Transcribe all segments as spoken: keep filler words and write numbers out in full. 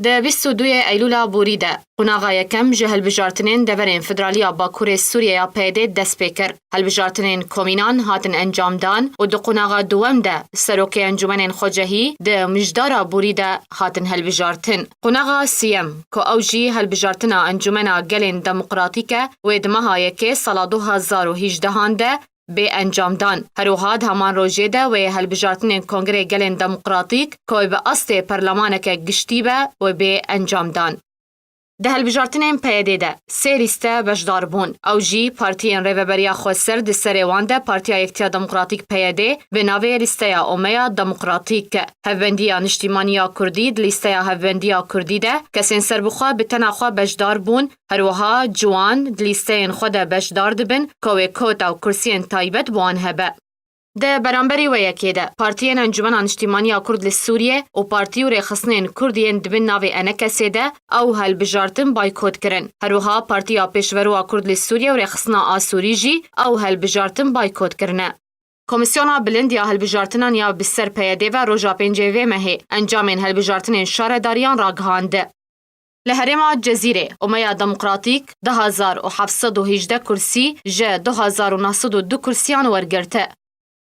Di bîst û duyê Eylûla borî de qonaxa yekem ji hilbijartinên deverên federalî ya Bakurê Sûriyê ya P Y D dest pê kir. Hilbijartinên komînan hatin encamdan û di qonaxa duwem de serokê Encûmenên Xwecehî di mijdara borî de hatin hilbijartin. Qonaxa siyem, ku ew jî hilbijartina Encûmena Gelên Demokratîk e, wê di meha yekê sala du hazar û hejdehan de bê encamdan. Her wiha di heman rojê de wê hilbijartinên Kongrê Gelên Demokratîk, ku wê bi astê perlemaneke giştî be, wê bê encamdan. Di hilbijartinên P Y D de sê lîste beşdar bûn. Ew jî partiyên Rêveberiya Xweser, di serê wan de Partiya Yektiya Demokratîk P Y D bi navê Lîsteya Omeya Demokratîk, Hevbendiya Niştîmanî ya Kurdî di Lîsteya Hevbendiya Kurdî de kesên serbixwe bi tena xwe beşdar bûn, her wiha ciwan di lîsteyên xwe de beşdar dibin, ku wê kota û kursiyên taybet bi wan hebe. Di beramberî wê yekê de, partiyên Encûmena Niştîmanî ya Kurd li Sûriyê û partî û rêxistinên Kurd yên di bin navê ENKS'ê de ew hilbijartin baykot kirin. Her wiha Partiya Pêşverû a Kurd li Sûriyê û Rêxistina Asûrî jî ew hilbijartin baykot kirine. Komîsyona Bilind ya Hilbijartinan ya bi ser P Y D ve roja pêncê vê mehê encamên hilbijartinên şaredariyan ragihand. Li herêma Cezîrê, Omeya Demokratîk du hazar û heft sed û hejdeh kursî ji du hazar û neh sed û du kursiyan wergirte.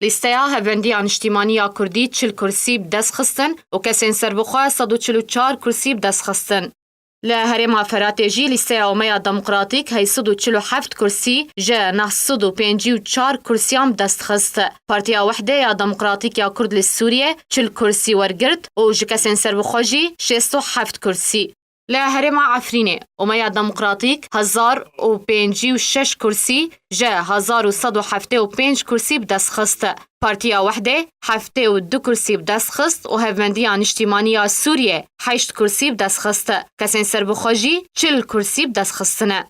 Lîsteya Hevbendiya Niştîmanî ya Kurdî çil kursî bi dest xistin û kesên serbixwe sed û çil û çar kursî bi dest xistin. Li herêma Feratê jî lîsteya Omeya Demokratîk heyt sed û çil û heft kursî ji neh sed û pêncî û çar kursiyan bi dest xist. Partiya Wehdê ya Demokratîk ya Kurd li Sûriyê çil kursî wergirt û ji kesên serbixwe jî şêst û heft kursî. Li herêma Efrînê, Omeya Demokratîk hezar û pêncî û şeş kursî ji hezar û sed û heftê û pênc kursî bi dest xist. Partiya Wehdê heftê û du kursî bi dest xist û Hevbendiya Niştîmanî ya Sûriyê heşt kursî bi dest xist. Kesên serbixwe jî çil kursî bi dest xistine.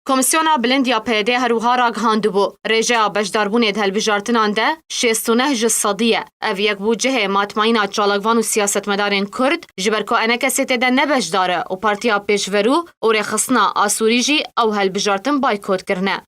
Komîsyona Bilind ya P Y D her wiha ragihandibû, rêjeya beşdarbûnê di hilbijartinan de şêst û neh ji sedî ye. Ev yek bû cihê matmayîna çalakvan û siyasetmedarên Kurd, ji ber ku ENKS'ê tê de ne beşdar e û Partiya Pêşverû û Rêxistina Asûrî jî ew hilbijartin baykot kirine.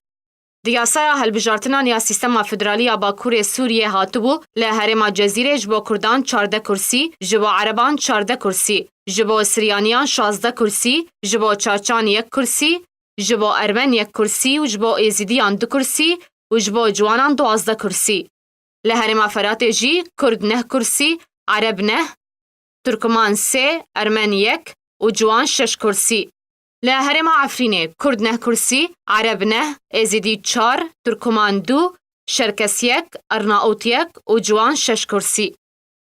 Di yasaya hilbijartinan ya sîstema federalî ya Bakurê Sûriyê hatibû, li herêma Cezîrê ji bo Kurdan çardeh kursî, ji bo Ereban çardeh kursî, ji bo Siryaniyan şazdeh kursî, ji bo Çaçan yek kursî, ji bo Ermen yek kursî û ji bo Êzîdiyan du kursî û ji bo ciwanan duwazdeh kursî. Li herêma Feratê jî Kurd neh kursî, Ereb neh, Turkman sê, Ermen yek û ciwan şeş kursî. Li herêma Efrînê Kurd neh kursî, Ereb neh, Êzîdî çar, Turkman du, Şerkes yek, Ernaût yek û ciwan şeş kursî.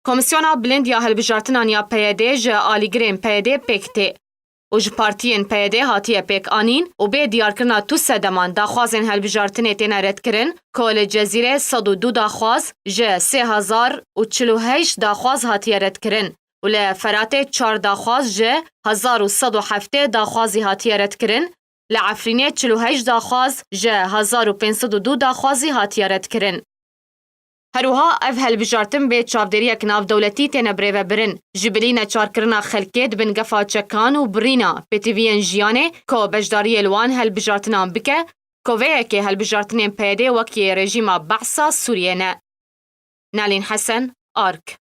Komîsyona Bilind ya Hilbijartinan ya P Y D ji alîgirên P Y D pêk tê û ji partiyên P Y D hatiye pêkanîn û bê diyarkirina tu sedeman daxwazên hilbijartinê têne redkirin, ku li Cezîrê sed û du daxwaz ji sê hezar û çil û heşt daxwaz hatiye redkirin û li Feratê çar daxwaz ji hezar û sed û heftê daxwazî hatiye redkirin, li Efrînê çil û heşt daxwaz ji hezar û pênc sed û du daxwazî hatiye redkirin. Her wiha ev hilbijartin bê çavdêriyek navdewletî têne birêvebirin. Ji bilî neçarkirina xelkê di bin gefa çekan û birîna pêtiviyên jiyanê ku beşdariyê li wan hilbijartinan bike, ku vê yekê hilbijartinên P Y D wekî rejîma Behsa Sûriyê ne. Nalîn Hesen, Ark.